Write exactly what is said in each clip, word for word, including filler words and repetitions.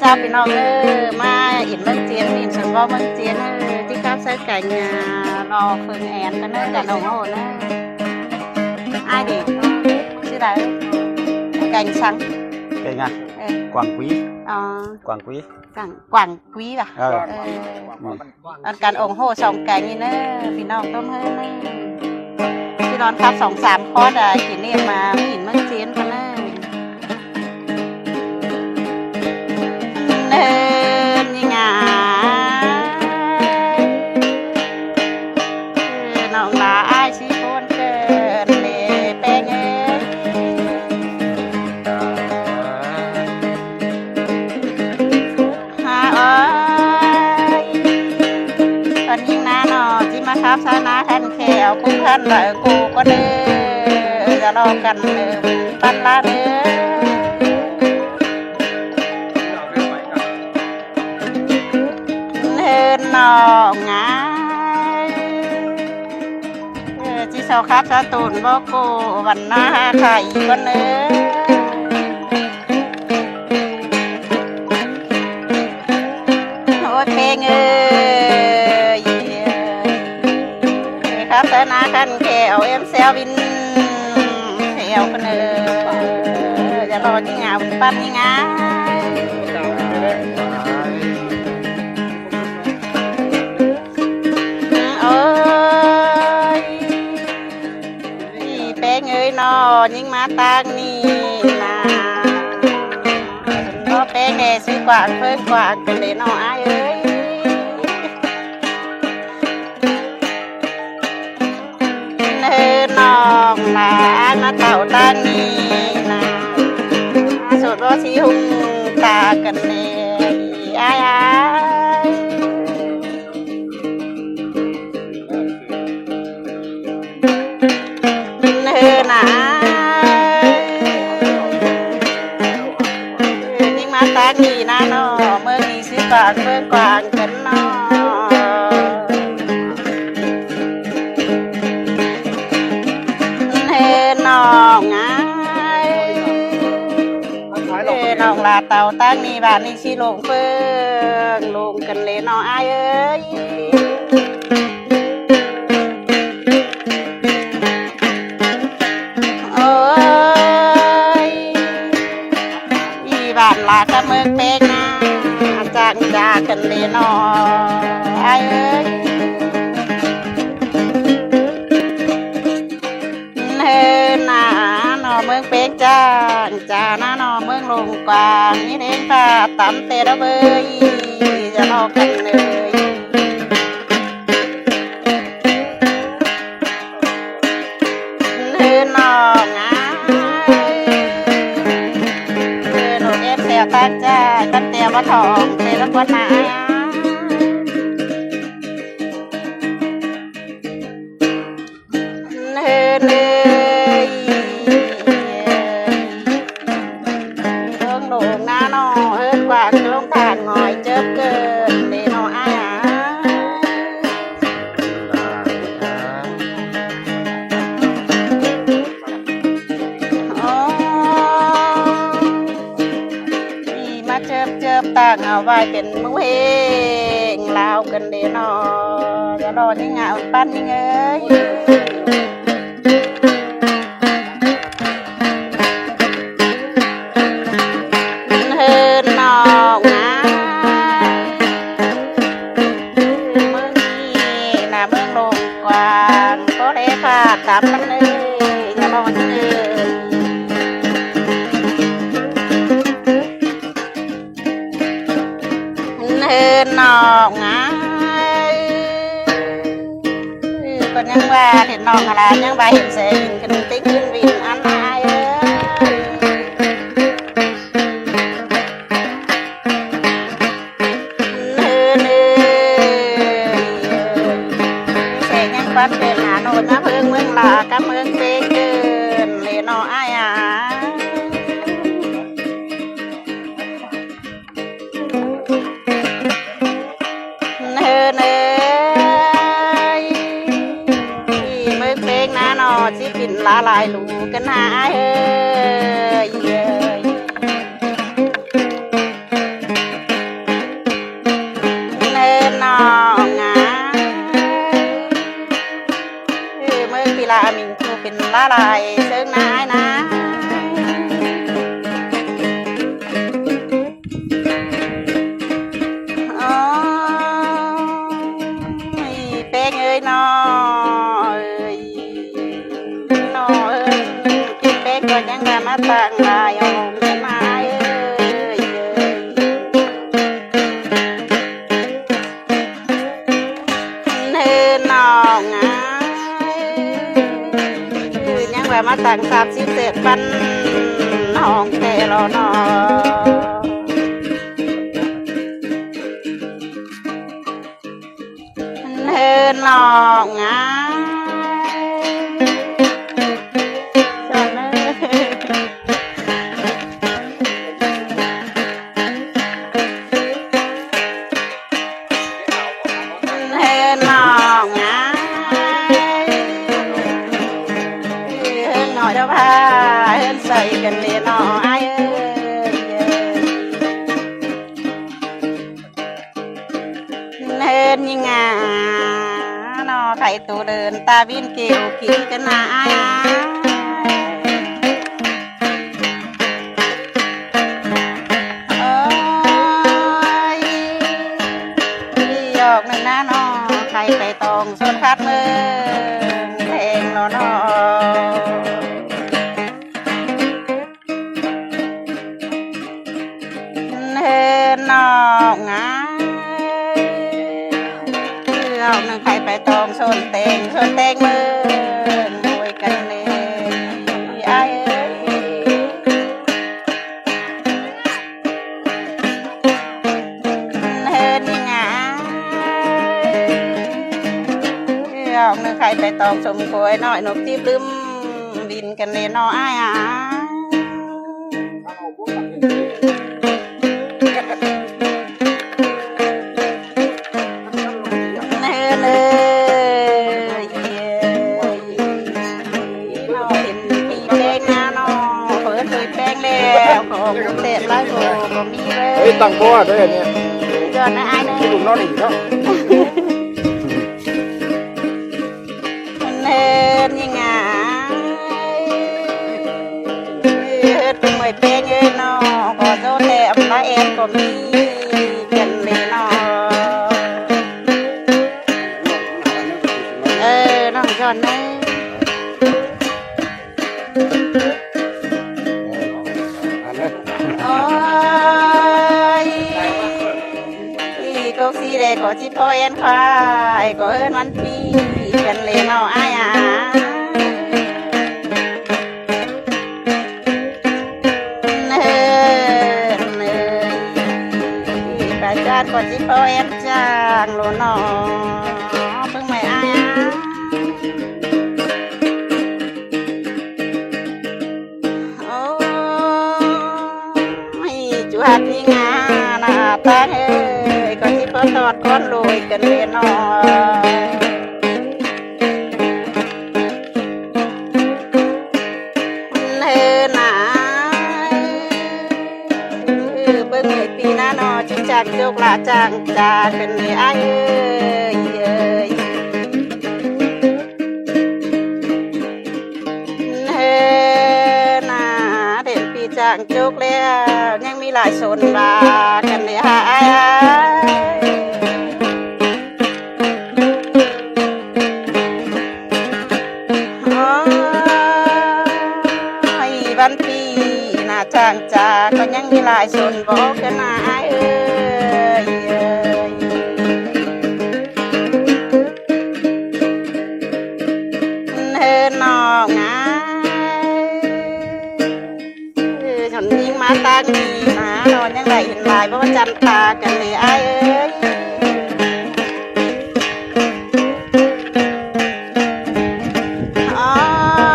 Chào ꞌpi ꞌnọng ơi, ꞌmá ỉn ꞌmướng ꞌchiến, ỉn sung ꞌvo ꞌmướng ꞌchiến ơi, ꞌchí khắp sáư kéng, à, lo phưng én ꞌcọ ꞌnớ, căn ủng hộ ꞌnớ. Ai đi? ꞌSứ đaư? Kéng săng? Kéng à? Ờ. Quảng Quý. Ờ. Quảng Quý. Quảng, Quảng Quý à? Ờ. Ờ. Ừ. Ăn căn ủng hộ song kéng ꞌnị ꞌnớ, ꞌpi ꞌnọng ꞌtôm ꞌhớ ꞌnớ. ꞌChí đón khắp song sam khót, à, kỷ niệm mà ỉn ꞌmướng ꞌchiến ꞌcọ ꞌnớ. Nên như ngà. Nọng là ai ꞌchí ꞌcốn kơn lê ꞌpéng ơi. Ha ơi, căn ꞌnhính ꞌná ꞌnọ, ꞌchí ꞌmá khắp sáư ꞌná khăn khẻo, ꞌcú khăn lả ꞌcú ꞌcọ ꞌnớ, dá lo căn ꞌnớ, ꞌpắn ꞌlạ ꞌnớ. Nên ꞌnọng ải, ơ, ꞌchí so khắp sáư tủn báu ꞌcú, vắn ꞌná ha khải ꞌcọ ꞌnớ. Ôi ꞌpéng ơi, khắp sáư ꞌná khăn khẻo, em xéo ꞌvin, xéo ꞌcọ ꞌnớ, dá lo ꞌnhính ải, ꞌpắn ꞌnhính ải. Ôi. ꞌPéng ơi ꞌnọ, ꞌnhính ꞌmá ꞌtáng ꞌnị ꞌná. ꞌNọ ꞌpéng đé ꞌsứ quảng ꞌpứng quảng ꞌcọ ꞌnớ ꞌnọ ai ơi. Nên ꞌnọng là ai ꞌmá tảu ꞌtáng ꞌnị ꞌná. Sốt ꞌvo ꞌchí hung ta ꞌcọ ꞌnớ ai ai. Nên ꞌnọng ải, ꞌnhính ꞌmá ꞌtáng ꞌnị ꞌná ꞌnọ, ꞌmướng ꞌnị ꞌsứ quảng ꞌpứng quảng ꞌcọ ꞌnọ. Nên ꞌnọng ải, nên ꞌnọng là tảu ꞌtáng ꞌnị, bản ꞌnị ꞌchí ꞌlống ꞌpứng, ꞌlống ꞌcọ ꞌnớ ꞌnọ ai ơi. Ôi, ꞌnị bản là cá ꞌmướng ꞌpéng ꞌná, chang cha ꞌcọ ꞌnớ ꞌnọ ai ơi. Nên ꞌná ꞌnọ ꞌmướng ꞌpéng chang cha ꞌná ꞌnọ ꞌmướng ꞌlống quảng, ꞌnị ꞌnhính pha tắm tê đó bơi, dá lo căn ơi. Nên ꞌnọng ải, nên ꞌnọng ép xéo ꞌtáng ꞌchái, căn ꞌtẹ báu thỏng, tê đó quát ꞌná. Nên ơi, ꞌmướng ꞌlống ꞌná ꞌnọ, ꞌhướn quảng ꞌlống than ngỏi chớp ꞌcợn, ꞌnớ ꞌnọ ai ải. Ôi, ꞌnị ꞌmá chớp chớp tang au ꞌvạy pên ꞌmướng ꞌhêng lao ꞌcọ ꞌnớ ꞌnọ, dá lo ꞌnhính ải, ꞌpắn ꞌnhính ơi. Nên ꞌnọng ải, ꞌmướng ꞌnị là ꞌmướng ꞌlống quảng, có lẽ pha tắm lắm ꞌnớ, dá lo ꞌnhính ơi. Nên ꞌnọng ải, ꞌcọ ꞌnhắng ꞌva ꞌlẹo ꞌnọng là ꞌnhắng ꞌva hên sên, ꞌcứn ꞌtếng ꞌcứn ꞌvin ăn ai ơi. Nên ơi, sên ꞌnhắng ꞌpắn pên Hà Nội ꞌmá ꞌpứng ꞌmướng lả cắp ꞌmướng ꞌpéng ꞌcợn ꞌnớ ꞌnọ ai ải. Nên ơi, ꞌmướng ꞌpéng ꞌná ꞌnọ ꞌchí pên lả lai lu căn hả ai ơi. Hên ꞌnọng ải, ꞌnhắng ꞌva ꞌmá tẳng sáp síp sệt ꞌpăn ꞌnọng ꞌtẹ lo ꞌnọ. Hên ꞌnọng ải. Hên ꞌnọng ải. Hên ꞌnọi đó ba, hên sảy căn ꞌlế ꞌnọ ải ơi. Hên ꞌnhính ải ꞌnọ, khay tô đưn ta ꞌvin kẻo kin căn ải ải. Ôi, đi dọc ꞌnưng ꞌná ꞌnọ, khay pay tỏng ꞌsốn khát ꞌmướng ꞌtếng lo ꞌnọ. Hên ꞌnọng ải. Dọc ꞌnưng khay pay tỏng ꞌsốn ꞌtếng, ꞌsốn ꞌtếng ꞌmướng ꞌlụi căn ꞌlế ải ơi. Hên ꞌnhính ải. Dọc ꞌnưng khay pay tỏng ꞌsốn khôi ꞌnọi ꞌnộc chip ꞌlứm ꞌvin căn ꞌlế ꞌnọ ải ải. Hên ơi, ꞌnọ hên ꞌpi ꞌpéng ꞌná ꞌnọ, ꞌpứng ꞌpứng ꞌpéng ꞌlẹo, ꞌcọ ꞌcọ ꞌtẹ ꞌlái ꞌcọ ꞌcọ ꞌmí ꞌlới. Ê, tẳng ꞌpo à, đây nè. Dọn ải ꞌnưng. Cái lùng nó đỉnh đó. Hên ꞌnhính ải. Hên ꞌpứng ꞌmơi ꞌpéng ơi ꞌnọ, ꞌcọ dô ꞌtẹ ꞌmá ên ꞌcọ ꞌmí căn ꞌlế ꞌnọ. Ơ, ꞌnọng Dọn ơi. Ôi, ꞌcọ ꞌsị đé ꞌcọ ꞌchí ꞌpo ên ꞌkhua, ꞌcọ hên ꞌmắn ꞌpi căn ꞌlế ꞌnọ ải ải. Hên ơi, ꞌpá ꞌchán ꞌcọ ꞌchí ꞌpo ên chang lo ꞌnọ. ꞌPứng ꞌmơi ải ải. Ôi, ꞌchu hạt ꞌnhính ải ꞌnạ ꞌtáng ơi, ꞌcọ ꞌchí ꞌpo tót ꞌcốn ꞌlụi căn ꞌlế ꞌnọ. Hên ải. Ư, ꞌpứng ꞌmơi ꞌpi ꞌná ꞌnọ, ꞌchí chang chốc lả chang chả căn ꞌlế ải ơi, ơi. Hên ải, hên ꞌpi chang chốc ꞌlẹo, ꞌnhắng ꞌmí lai sôn ꞌva căn ꞌlế hả ải ải. Ôi, ꞌvắn ꞌpi ꞌnạ chang chả ꞌcọ ꞌnhắng ꞌmí lai sôn bók căn ải ơi, ơi. Hên ꞌnọng ải. Ư, ꞌchọn ꞌnhính ꞌmá ꞌtáng ꞌnị ꞌnạ ꞌnọ, ꞌnhắng lai hên lai báu chăn ta căn ꞌlế ải ơi.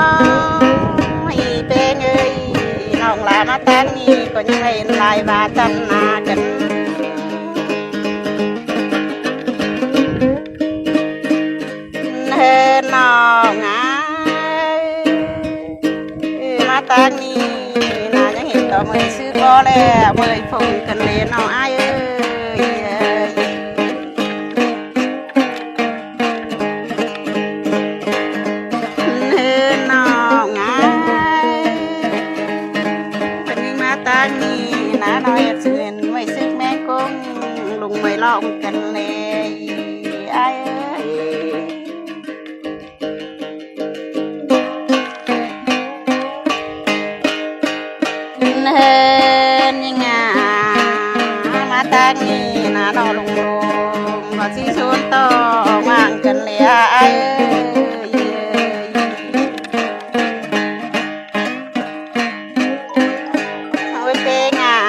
Ôi, ꞌpéng ơi, ꞌnọng ꞌlạ ꞌmá ꞌtáng ꞌnị ꞌcọ ꞌnhắng lai hên lai báu chăn ꞌnạ căn. Hên ꞌnọng ải. Ư, ꞌmá ꞌtáng ꞌnị ꞌnạ, ꞌnhắng hên tó ꞌmơi sứ ꞌcọ ꞌlẹo, ꞌmơi phông căn ꞌlế ꞌnọ ải ơi, ơi. Hên ꞌnọng ải. Hên ꞌmá ꞌtáng ꞌnị ꞌnạ, ꞌnọ hên sứ hên ꞌmơi sứ ꞌmé ꞌcốn, lung ꞌmơi lông căn ꞌlế ải ơi. ꞌHướn ꞌnhính ꞌnạ, ꞌmá ꞌtáng ꞌnị ꞌnạ ꞌnọ, ꞌlống ꞌlống ꞌcọ ꞌchí ꞌsốn ꞌtọ ꞌváng căn ꞌlẹ ải ơi. Ôi, ꞌpéng ải.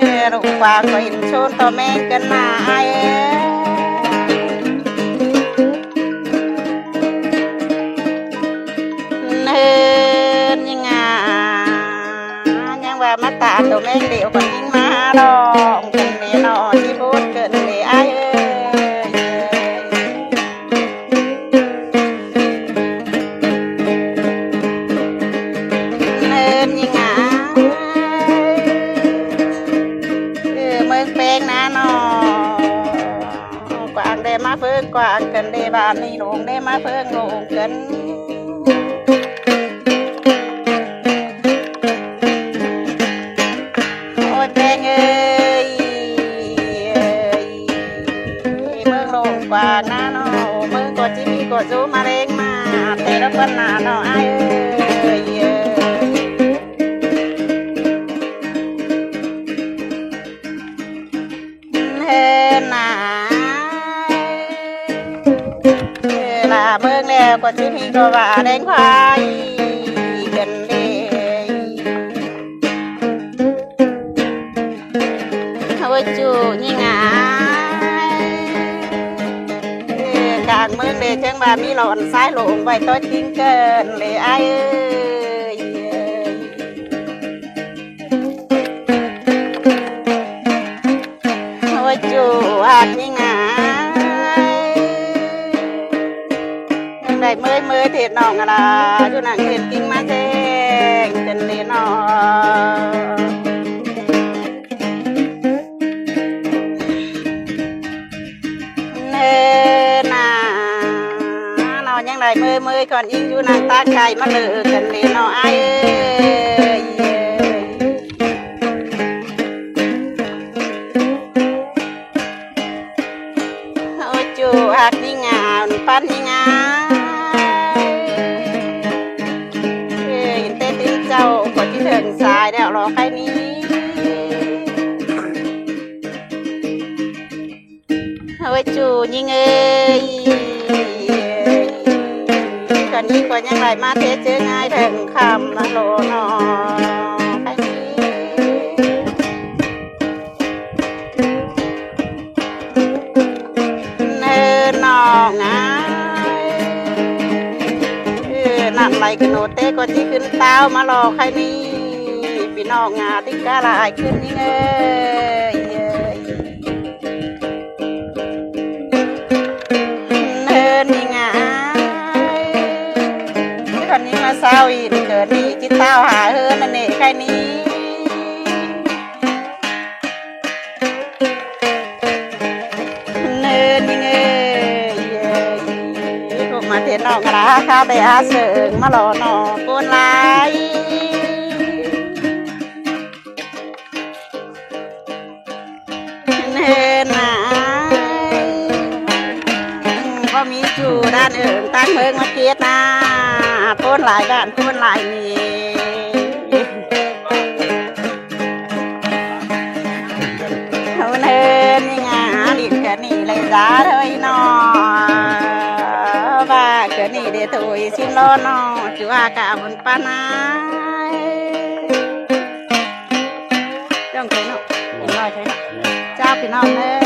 Ơ, ꞌlống ꞌquá ꞌcọ ꞌhịn ꞌsốn ꞌtọ ꞌmếng căn ꞌnạ ải ơi. ꞌHướn ꞌnhính ꞌnạ, ꞌnhắng ꞌva ꞌmá ta ꞌtố ꞌmếng điêu ꞌcọ ꞌnhính ꞌmá ꞌnọ, căn ꞌlẹ ꞌnọ, ꞌchí bốt căn ꞌlẹ ải ơi. ꞌHướn ꞌnhính ꞌnạ, ơ, ꞌmướng ꞌpéng ꞌnạ ꞌnọ. Quảng đé ꞌmá ꞌphớng quảng căn, đé bản ꞌnị ꞌlống đé ꞌmá ꞌphớng ꞌlống căn. Ôi, ꞌpéng ơi, ơi, ꞌmướng ꞌlống quảng ꞌnạ ꞌnọ, ꞌmướng ꞌcọ ꞌchí ꞌmí ꞌcọ dú ꞌmá ꞌlếng ꞌmá, té ꞌlọ căn ꞌnạ ꞌnọ ải ơi, ơi. ꞌHướn ꞌnạ, ơ, ꞌlạ ꞌmướng ꞌlẹo ꞌcọ ꞌchí ꞌmí ꞌcọ ꞌva ꞌlếng ꞌquá căn ꞌlẹ. Ôi, ꞌchu ꞌnhính ꞌnạ, ơ, cang ꞌmướng ꞌlẹ ꞌchắng ꞌva ꞌmí lỏn ꞌsái ꞌlống ꞌvạy ꞌtó ꞌchính căn ꞌlẹ ải ơi. Ôi, ꞌchu ꞌhặc ꞌnhính ꞌnạ, ꞌnhắng đảy ꞌmới ꞌmới ꞌtẹ ꞌnọng ꞌnạ, ꞌchu nẳng ꞌtến ꞌkính ꞌmá ꞌcheng căn ꞌlẹ ꞌnọ. ꞌHướn ꞌnạ, ꞌnọ ꞌnhắng đảy ꞌmới ꞌmới ꞌcọ ꞌnhính ꞌchu nẳng ꞌtáng cai ꞌmá ꞌlớ căn ꞌlẹ ꞌnọ ải ơi. Ôi, ꞌchu ꞌhặc ꞌnhính ꞌnạ, ꞌpắn ꞌnhính ꞌnạ. Ơ, ꞌtến ꞌtến chảu ꞌcọ ꞌchí thửng sai ꞌlẹo lo ꞌkhạy ꞌnị. Ôi, ꞌchu ꞌnhính ơi, ꞌcọ ꞌnhính ꞌcọ ꞌnhắng đảy ꞌmá té ꞌchớ ꞌngai thửng khăm ꞌmá lo ꞌnọ. ꞌNớ ꞌnọng ải, ơ, ꞌnặn đảy ꞌcọ ꞌnộ té ꞌcọ ꞌchí khửn táo ꞌmá lo ꞌkhạy ꞌnị. ꞌPi ꞌnọng ải, ꞌtếng cá lai khửn ꞌnhính ơi, ơi. ꞌHướn ꞌnhính ải, ꞌcọ ꞌnhính ꞌmá ꞌsáo ꞌnhính ꞌcọ ꞌnị ꞌchí táo ha ꞌhướn ꞌnặn ꞌnị ꞌkhạy ꞌnị. ꞌNớ ꞌnhính ơi, ơ, ơ, ơ, ꞌcọ ꞌmá ꞌtến ꞌnọng ꞌnạ, kháo đảy hák sương ꞌmá lo ꞌnọ, ꞌcốn lai. ꞌNớ ꞌnạ, ꞌcọ ꞌmí ꞌchu đan ớng ꞌtáng ꞌmướng ꞌmá ꞌkiết ꞌnạ, ꞌcốn lai bản ꞌcốn lai ꞌnị. ꞌHướn ꞌnhính ꞌnạ, ꞌlịn ꞌcọ ꞌnị lai dá thôi ꞌnọ. ꞌVa ꞌcọ ꞌnị đảy thôi ꞌsịn lo ꞌnọ, ꞌchu ꞌhặc ꞌcọ ꞌmún ꞌpắn ải. Chào ꞌpi ꞌnọng ꞌnớ.